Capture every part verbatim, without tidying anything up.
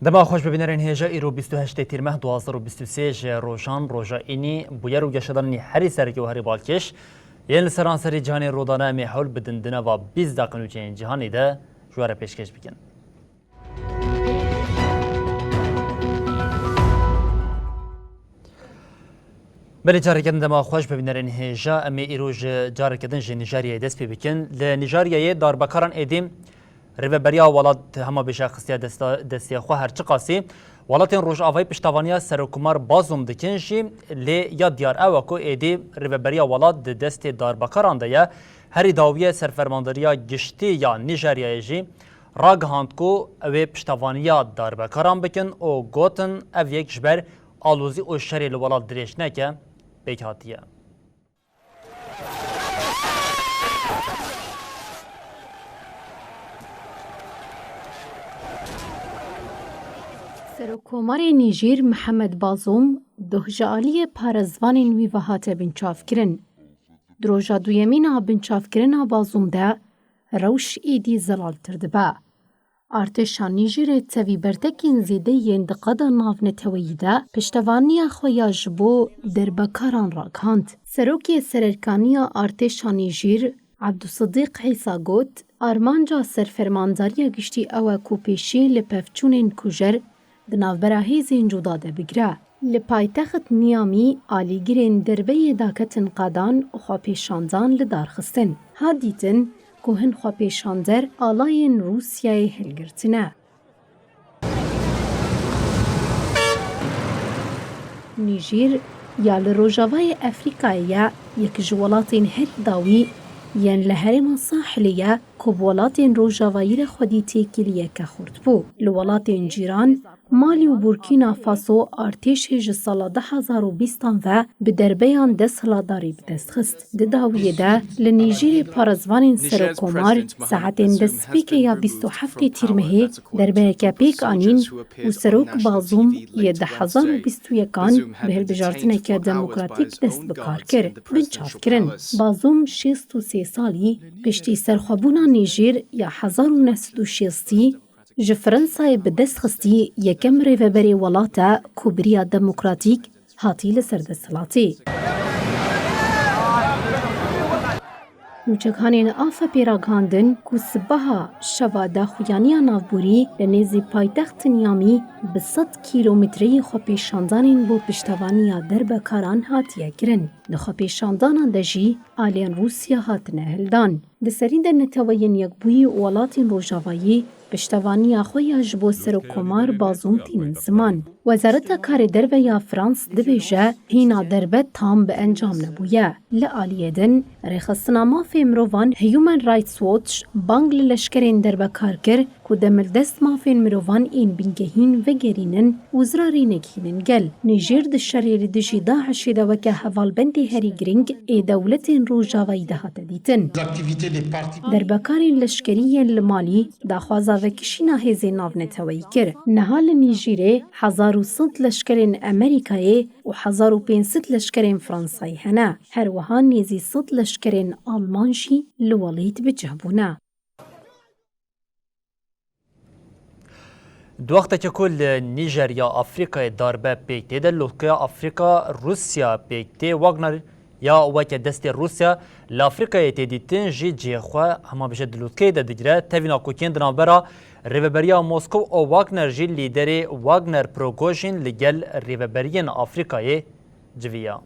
Dema xweş bibînerên hêja, îro bîst û heştê Tîrmeh du hazar û bîst û sê ji rojan roja înî, bûyer û geşedanî herî serkê û herî balkêş yên li seranserî cîhanê rûdane, em ê hewl bidin di nava bîst deqe nûçeyên cîhanê de ji we re pêşkêş bikin. Belê, careke din dema xweş bibînerên hêja, em ê îro ji careke din ji Nîjeryayê dest pê bikin. Li Nîjeryayê darbekaran êdî rêveberiya welat hema bêje xistiye desta-, destê xwe, her çiqasî welatên Rojavayî piştevaniya Serokkomar Bazûm dikin jî, lê ya diyar ew e ku êdî rêveberiya welat di destê darbekaran de ye. Herî dawiyê Serfermandariya Giştî ya Nîjeryayê jî ragihand ku ew ê piştevaniya darbekaran bikin û gotin, ev yek ji ber alozî û şerê li welat dirêj neke, pêk hatiye. Serokkomarê Nîjîr Mihemed Bazûm doh ji aliyê parêzvanên wî ve hate binçavkirin. Di roja duyemîn a binçavkirina Bazûm de rewş êdî zelaltir dibe. Artêşa Nîjîrê tevî bertekên zêde yên di qada navneteweyî de piştevaniya xwe ya ji bo derbekaran ragihand. Serokê Sererkaniya Artêşa Nîjîr, Ebdulsidîq Îsa got, armanca Serfermandariya Giştî ew e ku pêşî li pevçûnên kujer di navbera hêzên cuda de bigire. Li paytext Niyamî alîgirên derbeyê daketin qadan û xwepêşandan li dar xistin. Hat dîtin ku hin xwepêşander alayên Rûsyayê hilgirtine. Nîjîr ya li Rojavayê Efrîkayê ye, yek ji welatên herî dawî yên li herêma Sahilê ye ku bi welatên Rojavayî re xwedî têkiliyeke xurt bû. Li welatên cîran, Malî û Burkîna Faso, artêşê ji sala du hezar û bîstan ve bi derbeyan desthilatdarî bi dest xist. Di dawiyê de li Nîjîrê parêzvanên serokkomar saetên destpêkê ya bîst û heftê Tîrmehê derbeyeke pêk anîn û Serok Bazûm yê du hezar û bîst û yekan bi hilbijartineke demokratîk dest bi kar kir, binçav kirin. Bazûm şêst û sê salî, piştî serxwebûna Nîjîr ya hezar û neh sed û şêstî, ji Fransayê bi dest xistî yekem rêveberê welat e ku bi riya demokratîk hatî li ser desthilatê. Nûçekanên A F P'ê ragihandin ku sibeha şeva daxuyaniya navborî li nêzî paytext Niyamî bi sed kîlometreyî xwepêşandanên bo piştevaniya derbekaran hatiye kirin. Di xwepêşandana de jî aliyên Rûsya hatine hildan. Di serî de Neteweyên Yekbûyî û Welatên Rojavayî piştevaniya xwe ya ji bo Serokkomar Bazûm tînin ziman. Wezareta Karê Derve ya Frans dibêje, hîna derbe tam bi encam nebûye. Li aliyê din, rêxistina mafê mirovan Human Rights Watch bang li leşkerên derbekar kir ku demildest mafên mirovan ên bingehîn vegerînin û zirarê nekînin gel. Nîjîr di şerê li dijî DAIŞê de weke hevalbendê herî girîng ê dewletên Rojavayî de hate dîtin. Derbekarên leşkerî yên li Malî daxwaza vekişîna hêzên navneteweyî kir. Niha li Nîjîrê hezar û sed leşkerên Amerîkayê û hezar û pênc sed leşkerên Fransayê hene. Her wiha nêzî sed leşkerên Alman jî li welêt bi cih bûne. Di wextekê ku li Nîjer ya Afrîkayê darbe pêk tê de, lûtkeya Afrîka Rûsya pêk tê, Wagner ya weke destê Rûsya li Afrîkayê tê dîtin jî cihê xwe hema bêje di lûtkeyê de digire. Tevî nakokiyên di navbera rêveberiya Moskow û Wagner jî lîderê Wagner Prigojîn li gel rêveberiyên Afrîkayê civiya.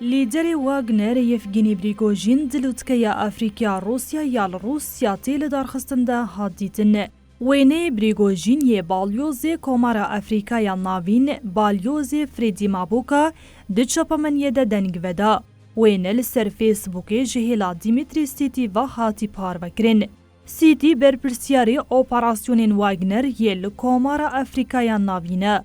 Lîderê Wagner Yevgînî Prîgojîn di lûtkeya Afrîkya Rûsya ya li Rûsya tê lidarxistin de hat dîtin. Wêneyê Prîgojîn yê balyozê Komara Afrîkaya Navîn, balyozê Fredî Maboka di çapemeniyê de deng veda. Wêne li ser Facebookê ji hêla Dîmîtrî Sîtî ve hatî parvekirin. Sîtî berpirsyarê operasyonên Wagner yê li Komara Afrîkaya Navîn e.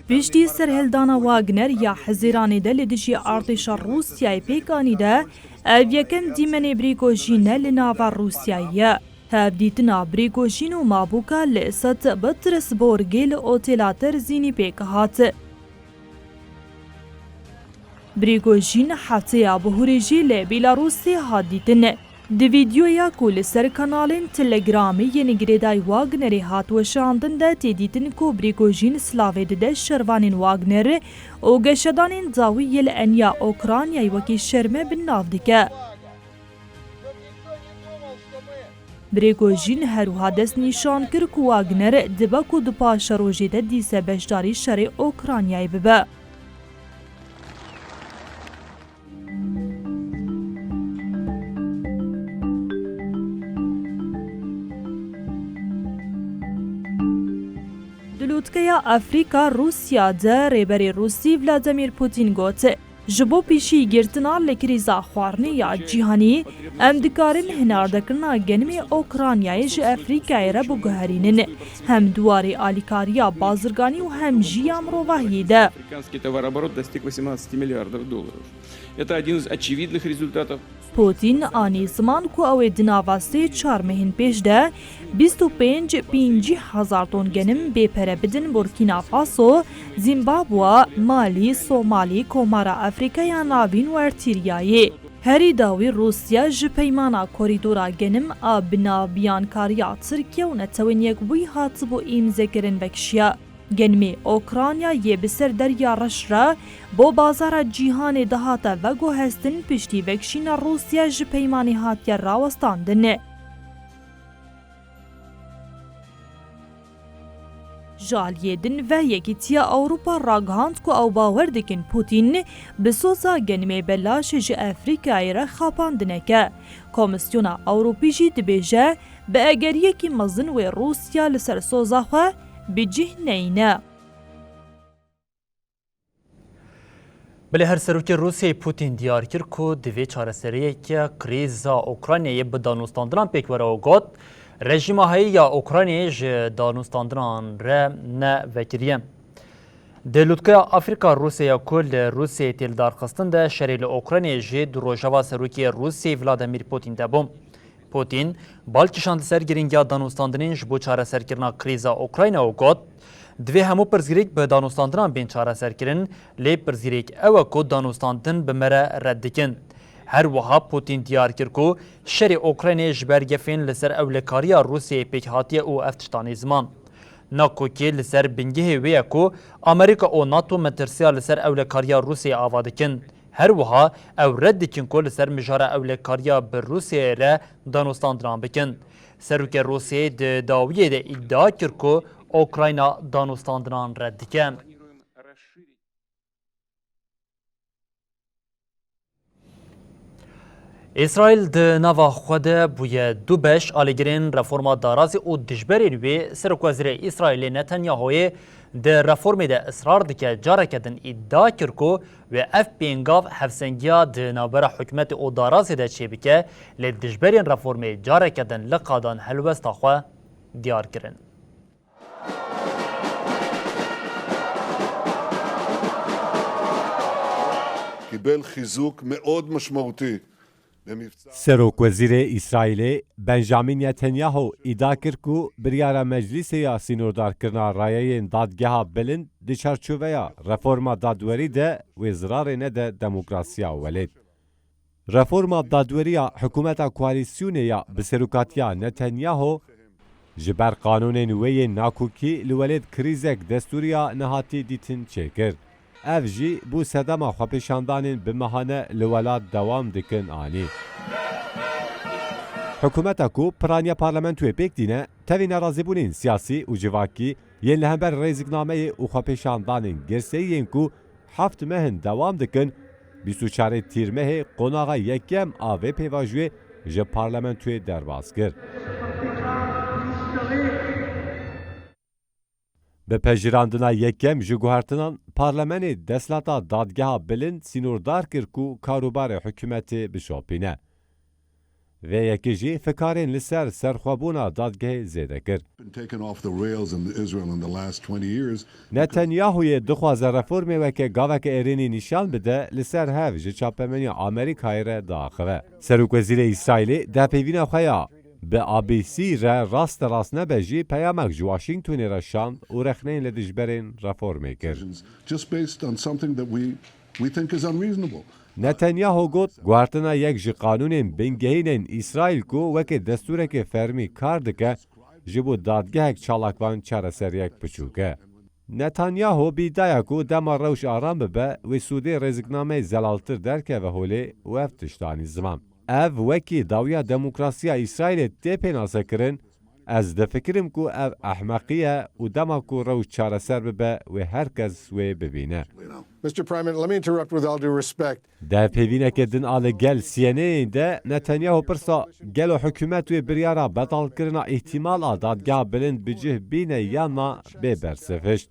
Piştî serhildana Wagner ya Hezîranê de li dijî artêşa Rûsyayê pêk anî de, ev yekem dîmenê Prîgojîn e li nava Rûsyayê ye. Hevdîtina Prîgojîn û Mabuka li Sent Petersburgê li Otêla Terzînî pêk hat. Prigojîn hefteya bihurê jî li Belarusê hat dîtin. Di vîdeoya ku li ser kanalên Telegramê yên girêdayî Wagnerê hat weşandin de tê dîtin ku Prigojîn silavê dide şervanên Wagner û geşedanên dawî yê li eniya Ukraynayê wekî şerme bi nav dike. Prigojîn her wiha dest nîşan kir ku Wagner dibe ku di paşerojê de dîse beşdarî şerê Ukraynayê bibe. Di lûtkeya Afrîka Rûsya de Rêberê Rûsî Vladimir Putin got, ji bo pêşîgirtina li krîza xwarinê ya cîhanî, em dikarin hinardekirina genimê Ukraynayê ji Afrîkayê re biguherînin, hem di warê alîkariya bazirganî û hem jî ya mirovahiyê de. Африканский товарооборот достиг восемнадцати миллиардов долларов. Это один из очевидных результатов. Putin anî ziman ku ew ê di nava sê çar mehên pêş de bîst û pênc pêncî hezar ton genim bê pere bidin Burkîna Faso, Zimbabwe, Malî, Somalî, Komara Afrîkaya Navîn û Ertîryayê. Herî dawî Rûsya ji peymana korîdora genim a bi nav biyankariya Tirkiye û Netewên Yekbûyî hatibû îmzekirin vekişiya. Genimê Ukrayna yê bi ser Derya Reş re bo bazara cîhanê dihate veguhestin piştî vekişîna Rûsya ji peymanê hatiye rawestandin. Ji aliyê din ve Yekîtiya Ewropa ragihand ku ew bawer dikin Putin bi soza genimê belaş ji Afrîkayê re xapandineke. Komîsyona Ewropî jî dibêje, bi egeriyekî mezin wê Rûsya li ser soza xwe bi cih neyne. Belê her serokê Rûsyayê Putin diyar kir ku divê çareseriyeke krîza Ukraynayê bi danûstandinan pêk were û got, rejîma heyî ya Ukraynayê ji danûstandinan re ne vekiriye. Di lûtkeya Afrîka Rûsyaya ku li Rûsyayê tê lidarxistin de şerê li Ukraynayê jî di rojeva serokê Rûsyayê Vladimir Putin de bû. Putin bal kişand li ser girîngiya danûstandinên ji bo çareserkirina krîza Ukrayna û got, divê hemû pirsgirêk bi danûstandinan bên çareserkirin, lê pirsgirêk ew e ku danûstandin bi me re red dikin. Her wiha Putin diyar kir ku şerê Ukraynayê ji ber gefên li ser ewlekariya Rûsyayê pêk hatiye û ev tişt anî ziman. Nakokê li ser bingehê wê ye ku Amerîka û NATO metirsiya li ser ewlekariya Rûsyayê ava dikin. Her wiha ew red dikin ku li ser mijara ewlekariya bi Rûsyayê re danûstandinan bikin. Serokê Rûsyayê di dawiyê de îdia kir ku Ukrayna danûstandinan red dike. Îsraîl di nava xwe de bûye du beş, alîgirên reforma darazê û dijberên wê. Serokwezîrê Îsraîlê Netanyahoyê di reformê de israr dike, careke din îdia kir ku wê ev pêngav hevsengiya di navbera hikûmetê û darazê de çêbike, lê dijberên reformê careke din li qadan helwesta xwe diyar kirin. קיבל חיזוק מאוד משמעותי במבצע. Serokwezîrê Îsraîlê Benjamin Netanyahu îdia kir ku biryara Meclîsê ya sînordarkirina rayeyên Dadgeha Bilind di çarçoveya reforma dadwerî de wê zirarê nede demokrasiya welêt. Reforma dadweriya hikûmeta koalîsyonê ya bi serokatiya Netanyahu ji ber qanûnên wê yên nakokî li welêt krîzek destûrî ya nehatî dîtin çêkir. Ev jî bû sedema xwepêşandanên bi mehane li welat dewam dikin anî. Hikûmeta ku piraniya parlamentoyê pêk tîne, tevî nerazîbûnên siyasî û civakî yên li hember rêziknameyê û xwepêşandanên girseyî yên ku heft meh in dewam dikin, bîst û çarê Tîrmehê qonaxa yekem a vê pêvajoyê ji parlamentoyê derbas kir. Bi pejirandina yekem ji guhertinan, parlamenê desthilata Dadgeha Bilind sînordar kir ku karûbarê hikûmetê bişopîne. Vê yekê jî fikarên li ser serxwebûna dadgehê zêde kir. Been taken off the rails in Israel in the last twenty years. Netanyahuyê dixwaze reformê weke gaveke êrînî nîşan bide, li ser hev ji çapemeniya Amerîkayê re diaxive. Serokwezîrê Îsraîlê di hevpeyvîna xwe ya bi A B C re raste rast nebe jî peyamek ji Washingtonê re şand û rexneyên li dijberên reformê kir. Just based on something that we We think is unreasonable. Netanyahu got, guhertina yek ji qanûnên bingehîn ên Îsraîl ku weke destûrekê fermî kar dike, ji bo dadgehek çalakvan çareseriyek biçûk e. Netanyahu bî daya ku dema rewş aram bibe, wê sûdê rêziknameyê zelaltir derkeve holê û ev tişt anî ziman. Ev wekî dawiya demokrasiya Îsraîlê tê pênasekirin, ez difikirim ku ev ehmeqî ye û dema ku rewş çareser bibe, wê her kes wê bibîne. Mister Prime Minister, let me interrupt with all due respect. Di pêvîneke din a li gel C N N'ê de Netanyahu pirsa gelo hikûmet wê biryara betalkirina îhtimal a dadgeha bilind bi cih bîne yan na bê bersivhişt.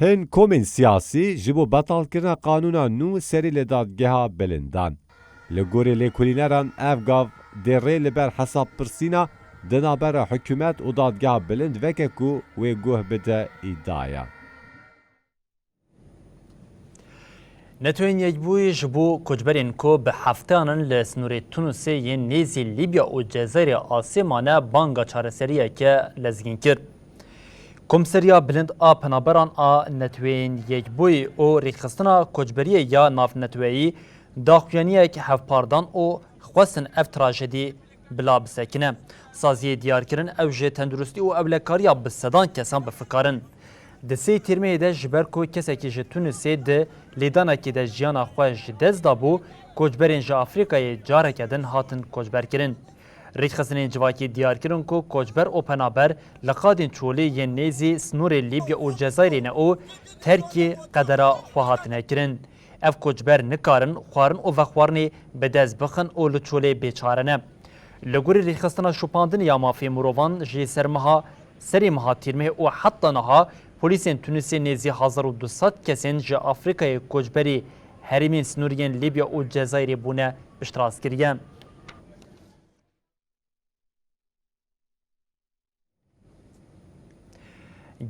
Hin komên siyasî ji bo betalkirina qanûna nû serî li dadgeha bilind dan. Li gorî lêkolîneran ev gav dê rê li ber hesabpirsîna di navbera hikûmet û dadgeha bilind veke ku wê guh bide îdiaya. Netewên Yekbûyî ji bo koçberên ku bi hefteyan in li sînorê Tunusê yên nêzî Lîbya û Cezayirê asê mane banga çareseriyeke lezgîn kir. Komîseriya Bilind a Penaberan a Netewên Yekbûyî û Rêxistina Koçberiyê ya Navneteweyî daxuyaniyek hevpar dan û xwestin ev trajedî bila bisekine. Saziyê diyar kirin ew ji tenduristî û ewlekariya bi sedan kesan bi fikar in. Di sê Tîrmehê de ji ber ku kesekî ji Tunisê di lêdanekê de jiyana xwe ji dest dabû, koçberên ji Afrîkayê careke din hatin koçberkirin. Rêkxistinên civakî diyar kirin ku koçber û penaber li qadên çolê yên nêzî snorê Lîbya û Cezayirê ne û terkê qedera xwe hatine kirin. Ev koçber nikarin xwarin û vexwarinê bi dest bixin û li çolê bêçare ne. Li gorî rêxistina şopandinê ya mafê mirovan ji sermeha serê meha Tîrmehê û heta niha polîsên Tunîsê nêzî hezar û du sed kesên ji Afrîkayê koçberî herêmên snorî yên Lîbya û Cezayirê bûne piştrast kiriye.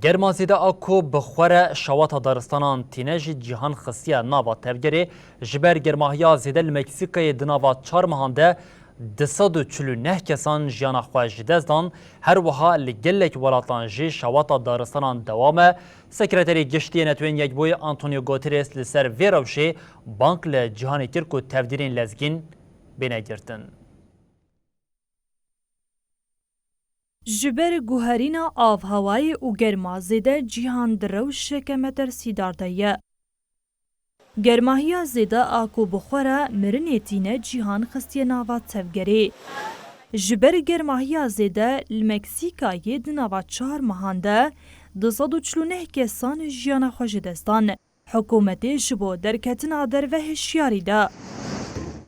Germa zêde a ku bi xwe re şewata daristanan tîne jî cîhan xistiye nava tevgerê, ji ber germahiya zêde li Meksîkayê di nava çar mehan de du sed û çil û neh kesan jiyana xwe ji dest dan, her wiha li gelek welatan jî şewata daristanan dewam e. Sekreterê Giştî yê Netewên Yekbûyî Antonio Guterres li ser vê rewşê bang li cîhanê kir ku tevdîrên lezgîn bêne girtin. Ji ber guherîna avhewayê û germa zêde cîhan di rewşeke metirsîdar de ye. Germahiya zêde a ku bi xwe re mirinê tîne cîhan xistiye nava tevgerê. Ji ber germahiya zêde li Meksîkayê di nava çar mehan de du sed û çil û neh kesan jiyana xwe ji dest dan. Hikûmetê ji bo derketina derve hişyarî da.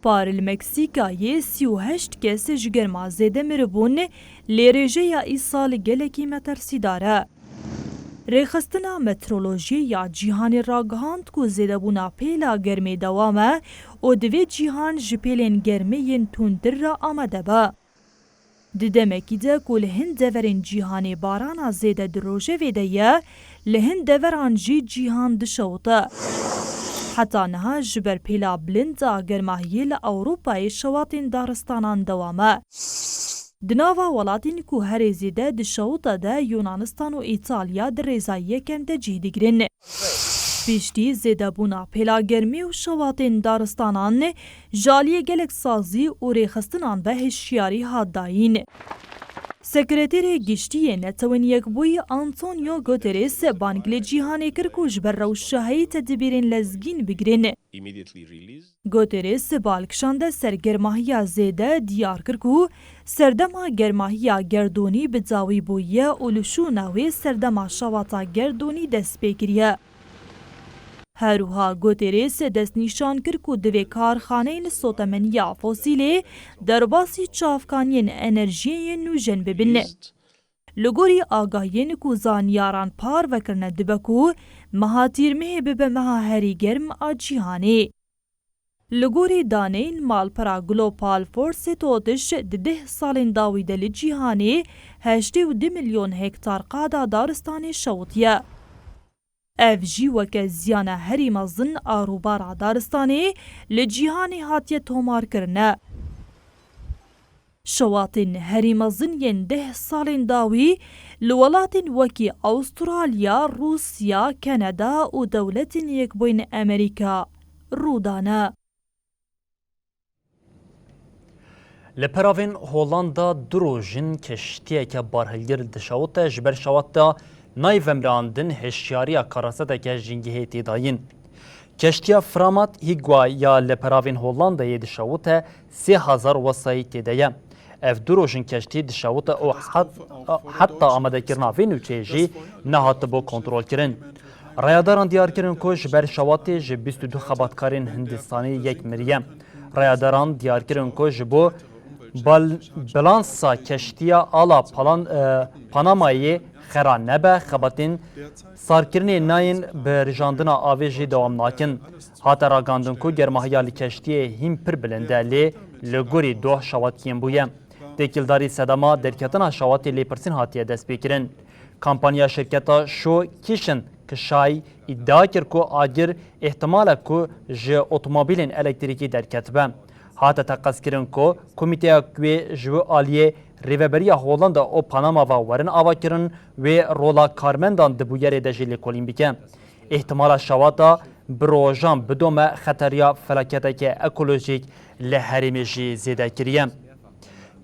Par li Meksîkayê sî û heşt kes ji germa zêde miribûn, lê rêjeya îsal gelekî metirsîdar e. Rêxistina Meteorolojiyê ya Cîhanê ragihand ku zêdebûna pêla germê dewam e û divê cîhan ji pêlên germê yên tundtir re amade be. Di demekî de ku li hin deverên cîhanê barana zêde di rojevê de ye, li hin deveran jî cîhan dişewite. Heta niha ji ber pêla bilind a germahiyê li Ewropayê şewatên daristanan dewam e. Di nava welatên ku herê zêde dişewite de Yunanistan û Îtalya di rêza yekem de cih digirin. Piştî zêdebûna pêla germê û şewatên daristanan ji aliyê gelek sazî û rêxistinan ve hişyarî hat dayîn. Sekreterê Giştî yê Netewên Yekbûyî Antonio Guterres bang li cîhanê kir ku ji ber rewşa heyî tedbîrên lezgîn bigirin. Guterres bal kişande ser germahiya zêde, diyar kir ku serdema germahiya gerdûnî bi dawî bûye û li şûna wê serdema şewata gerdûnî dest pê kiriye. Herwiha Guterres destnîşan kir ku divê karxaneyên sotemeniya fosîlê derbasî çavkaniyên enerjiyê yên nûjen bibin. Li gorî agahiyên ku zanyaran parve kirine dibe ku meha Tîrmehê bibe meha herî germ a cîhanê. Li gorî daneyên malpera Global Force Totiş di deh salên dawî de li cîhanê heştê û du milyon hektar qada daristanê şewitiye. Ev jî weke ziyana herî mezin a rûbara daristanê li cîhanê hatiye tomarkirine. Şewatên herî mezin yên deh salên dawî li welatên wekî Awustralya, Rûsya, Kanada û Dewletên Yekbûyîn Amerîka rû dane. Li peravên Holanda du roj in keştiyeke barhilgir dişewite ji ber şewata nayê vemirandin hişyariya karaseteke jîngehê tê dayîn. Keştiya Framat Higua ya li peravên Hollandayê dişewite sê hezar wesayî tê de ye. Ev du roj in keştî dişewite û het-, heta amadekirina vê nûçeyê jî nehatibû kontrolkirin. Rayadaran diyar kirin ku ji ber şewatê ji bîst û du xebatkarên Hindistanî yek miriye. Rayadaran diyar kirin ku ji bo bal-, balansa keştiya ala Palan-, e, Panamayê xera nebe, xebatên sarkirinê nayên bi rijandina avê jî dewam nakin. Hate ragandin ku germahiya li keştiyê hîn pir bilind e, lê li gorî doh şewat kêm bûye. Têkildarî sedema derketina şewatê lêpirsîn hatiye destpêkirin. Kampanya şirketa Sho Kishin Kishai îdia kir ku agir îhtimal e ku ji otomobîlên elektrîkî derketibe. Hate teqezkirin ku komîteya ku ji wê aliyê Rêveberiya Holanda û Panama ve werin avakirin, wê rola karmendan di bûyerê de jî lêkolîn bike. Îhtimala şewata bi rojan bidome xeteriya felaketeke ekolojîk li herêmê jî zêde kiriye.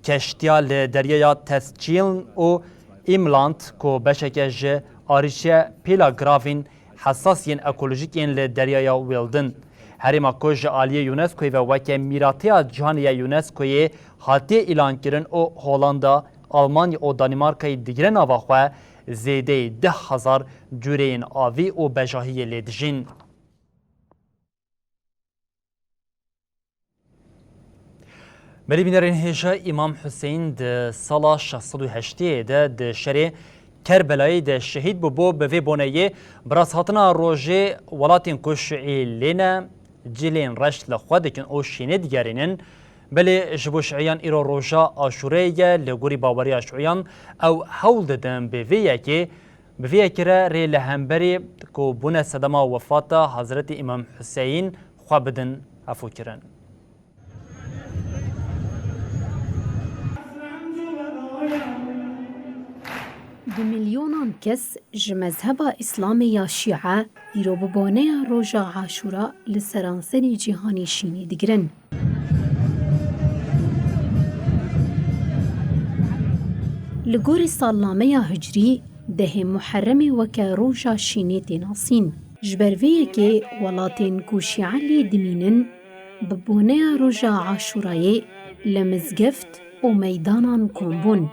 Keştiya li deryaya Tesçîln û Îmland ku beşeke ji arîşe pêla gravên hesas yên ekolojîk yên li deryaya Weldin. Herêma ku ji aliyê UNESCOyê ve weke mîrateya cîhanê ya UNESCOyê hatiye îlankirin û Holanda, Almanya û Danîmarkayê digire nava xwe, zêdeyî deh hezar cureyên avî û bejahiyê lê dijîn. Belê bînerên hêja, Îmam Huseyîn di sala şeş sed û heştê de di şerê Kerbelayê de şehîd bûbû. Bi vê boneyê bi rasthatina rojê welatên ku şiî lê ne, cilên reş li xwe dikin û şînê digerînin. Belê ji bo şiîyan îro roja Aşûreyê ye, li gorî baweriya şiîyan ew hewl didin bi vê yekê, bi vê yekê re rê li hemberî ku bûne sedema wefata Hezretî Îmam Huseyîn xwe bidin efûkirin. Bi milyonan kes ji mezheba Îslamê ya Şîe îro bi boneya roja Aşûra li seranserê cîhanê şînê digirin. Li gorî salnameya hicrî, dehê Muherremê weke roja şînê tê nasîn. Ji ber vê yekê welatên ku Şîe lê dimînin, bi boneya roja Aşûrayê li mizgeft û meydanan kom bûn.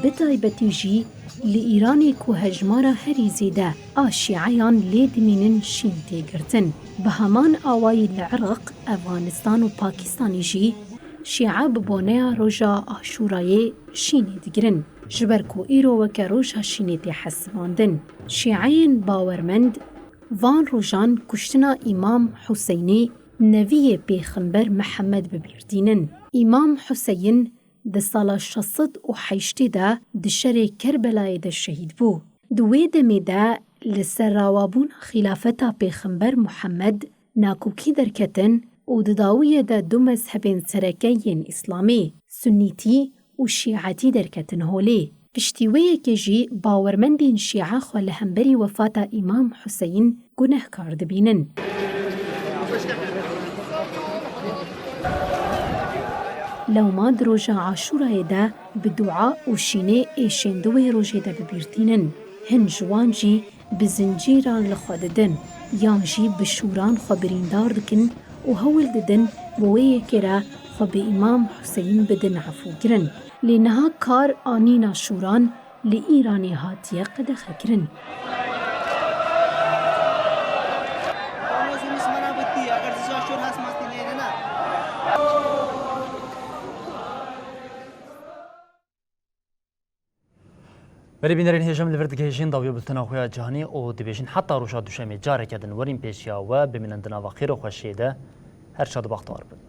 Bi taybetî jî li Îranê ku hejmara herî zêde a Şîeyan lê dimînin şîn tê girtin. Bi heman awayî li Iraq, Efganistan û Pakistanê jî Şîe bi boneya roja Aşûrayê şînê digirin. Ji ber ku îro weke roja şînê tê hesibandin. Şîeyên bawermend van rojan kuştina Îmam Huseynê, neviyê Pêxember Mihemed, bi bîr tînin. Îmam Huseyin di sala şeş sed û heştê de di şerê Kerbelayê de şehîd bû. Di wê demê de li ser rawabûna xîlafeta Pêxember Muhemed nakokî derketin û di dawiyê de du mezhebên sereke yên Îslamê, Sunnîtî û Şîetî derketin holê. Piştî wê yekê jî bawermendên Şîe xwe li hemberî wefata Îmam Huseyîn gunehkar dibînin. Lewma di roja Aşûrayê de bi dua û şînê êşên di wê rojê de bi bîr tînin. Hin ji wan jî bi zincîran li xwe didin, yan jî bi şûran xwe birîndar dikin û hewl didin bi wê yekê re xwe bi Îmam Huseyîn bidin efûkirin. Lê niha kar anîna şûran li Îranê hatiye qedexekirin. Belê bînerên hêja, em li vir digihêjin dawiya bultena xwe ya cîhanî û dibêjin heta roja duşemê careke din werîn pêşiya we, bimînin di nava xêr û xweşiyê de, her şad û bextewar bin.